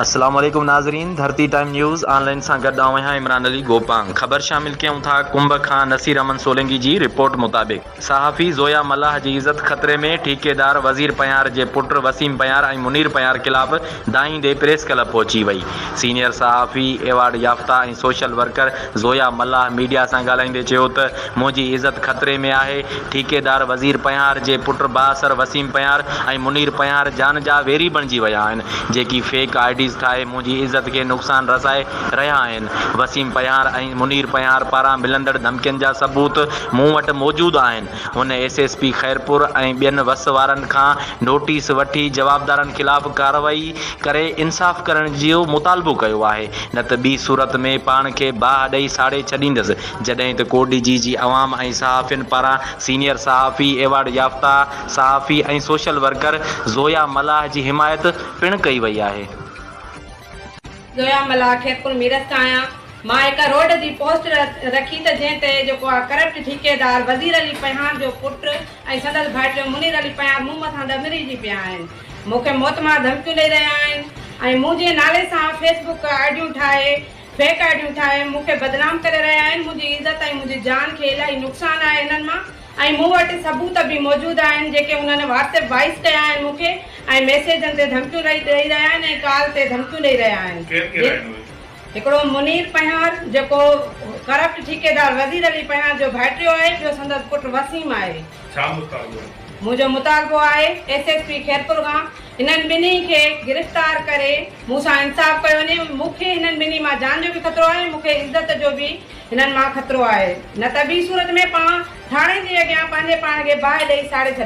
السلام عليڪم ناظرين ڌرتي ٽائيم نيوز آن لائين سان گڏ آئون آهيان عمران علي گوپانگ خبر شامل ڪيون ٿا ڪنب کان نصير احمد سولنگي جي رپورٽ مطابق صحافي زويا ملاح جي عزت خطري ۾ ٺيڪيدار وزير پنهيار جي پٽ وسيم پنهيار ۽ منير پنهيار خلاف دانهيندي پريس ڪلب پهچي وئي سينيئر صحافي ايوارڊ يافته ۽ social worker Zoya Mallah media سان ڳالهائيندي چيو ته منهنجي عزت خطري ۾ آهي ٺيڪيدار وزير پنهيار جي پٽ بااثر وسيم پنهيار ۽ منير پنهيار جان جا ويري بڻجي ويا آهن جيڪي فيڪ I Ds ٺاهي منهنجي عزت کي نقصان رسائي رهيا آهن، وسيم پنهيار ۽ منير پنهيار پاران ملندڙ ڌمڪين جا ثبوت مون وٽ موجود آهن، هن ايس ايس پي خيرپور ۽ ٻين وس وارن کان نوٽيس وٺي جوابدارن خلاف ڪارروائي ڪري انصاف ڪرڻ جو مطالبو ڪيو آهي نه ته ٻي صورت ۾ پاڻ کي باهه ڏئي ساڙي ڇڏيندس، جڏهن ته ڪوٽڏيجي جي عوام ۽ صحافين پاران سينيئر صحافي، ايوارڊ يافته صحافي ۽ سوشل ورڪر زويا ملاح جي حمايت پڻ ڪئي وئي آهي. زويا ملاح خيرپور ميرس کان آهيان مان هڪ روڊ جي پوسٽ رکي ته جنهن تي جيڪو آ ڪرپٽ ٺيڪيدار وزير علي پنهيار جو پٽ ۽ سندس ڀائٽيو منير علي پنهيار مون مٿان ڏمريجي پيا آهن مون کي موتمار ڌمڪيون ڏئي رهيا آهن ۽ منهنجي نالي سان فيس بڪ آئيڊيون ٺاهي فيڪ آئيڊيون ٺاهي مون کي بدنام ڪري رهيا آهن منهنجي عزت ۽ منهنجي جان کي الاهي نقصان آهي هنن مان ۽ مون وٽ ثبوت به موجود آهن جيڪي انهن واٽس ايپ وائس ڪيا آهن مون کي ۽ ميسيجن تي ڌمڪيون ڏئي رهيا آهن ۽ ڪال تي ڌمڪيون ڏئي رهيا آهن ڪير ڪير آهن اهي؟ هڪڙو منير پنهيار جيڪو ڪرپٽ ٺيڪيدار وزير علي پنهيار جو ڀائٽيو آهي ٻيو سندس پٽ وسيم آهي. ڇا مطالبو آهي؟ منهنجو مطالبو آهي ايس ايس پي خيرپور کان هنن ٻنهي کي گرفتار ڪري مون سان انصاف ڪيو وڃي مون کي هنن ٻنهي مان جان جو به خطرو آهي مون کي عزت جو به هنن مان خطرو آهي نه ته ٻي صورت ۾ پاڻ ٿاڻي جي اڳيان پنهنجي پاڻ کي باهه ڏئي ساڙي ڇڏيندس.